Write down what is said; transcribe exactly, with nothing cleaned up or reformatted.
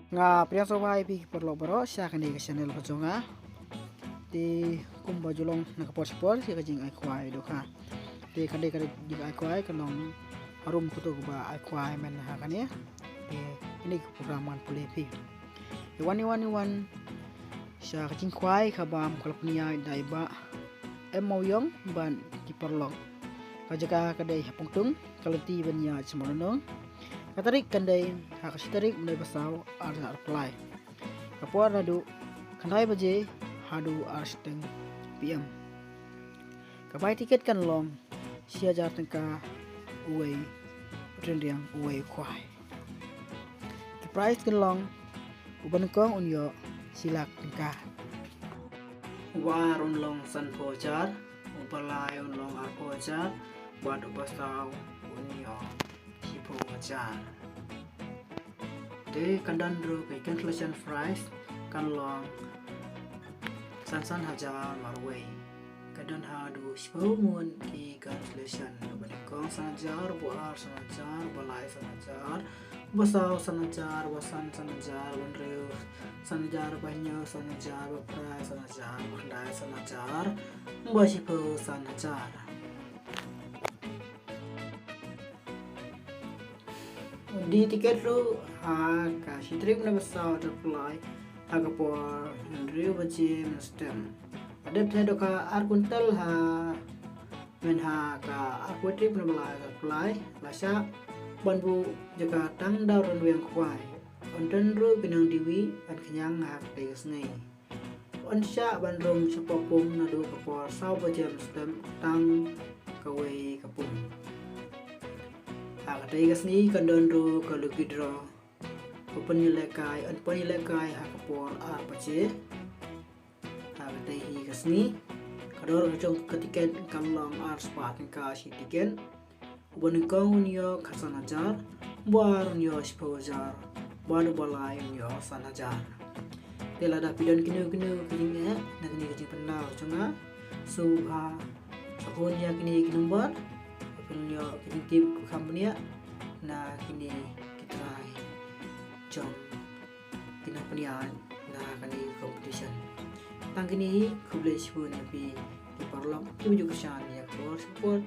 Nga pdiang sngewbha ïa phi ki paralok baroh sha kane ka channel ka jong nga. Te kumba ju long na ka por sha ka por ïa ka jingai khwai dohkha. Te kane ka jingai khwai ka long harum kato kaba ai khwai mynta ha kane. Te kane ka program ngan pule ïa phi. Te wan ïa wan ïa wan sha ka jingkhwai kaba ym ka la pynïaid da i Bah M Mawïong bad ki paralok. Ka jaka ka dei ha Pongtung, ka lynti ban ïaid sha Mawlynnong. Ka tarik kan dei ha ka shi tarik u bnai ba saw ar hajar arphew lai. Ka por naduh khyndai baje haduh ar shiteng P M. Ka bai tiket kan long shi hajar tyngka uwei u tynriang uwei u khwai. Ki prize kan long uba nyngkong un ïoh shi lak tyngka. Uba ar un long sanphew hajar, uba lai un long arphew hajar, bad uba saw un ïoh shiphew hajar. Te kan don ruh ki consolation prize kan long san san hajar marwei. Ka don haduh shiphew ngut ki consolation, uba nyngkong san hajar, uba ar san hajar, uba lai san hajar, uba saw san hajar, uba san san hajar, uba hynriew san hajar, uba hynñiew san hajar, uba phra san hajar, uba khyndai san hajar, uba shiphew san hajar. Dei tiket ruh ha ka shi tarik u bnai ba saw hajar arphew lai ha ka por hynriew baje mynstep. Ka dep theh dohkha ar kuntal ha mynha ka arphew tarik u bnai ba lai hajar arphew lai. La shah ban buh jaka tang da u rynwiang khwai. Yn don ruh ki nongdie wieh ban khñiang ha katei ka sngi. Yn shah ban rung shapoh pung naduh ka por saw baje mynstep tang kawei ka pung. Ha katei ka sngi kan don ruh ka lucky draw. Ka pynïalehkai, yn pynïalehkai ha ka por ar baje. Ha katei hi ka sngi ka dor ka jong ka tiket kan long ar spah tyngka shi tiket. Uba nyngkong un ïoh khatsan hajar, uba ar un ïoh shiphew hajar, bad uba lai un ïoh san hajar. Te lada phi don kino kino ki jingeh na kane ka jingpyndonkam jong nga, sngewbha sa phone ïa kine ki number, phin ïoh ki jingtip kham bniah na kine ki trai jong ki nongpynïaid na kane ka competition. Tang kine hi, khublei shibun ïa phi ki paralok kiba ju kyrshan ïa ka por sha ka por.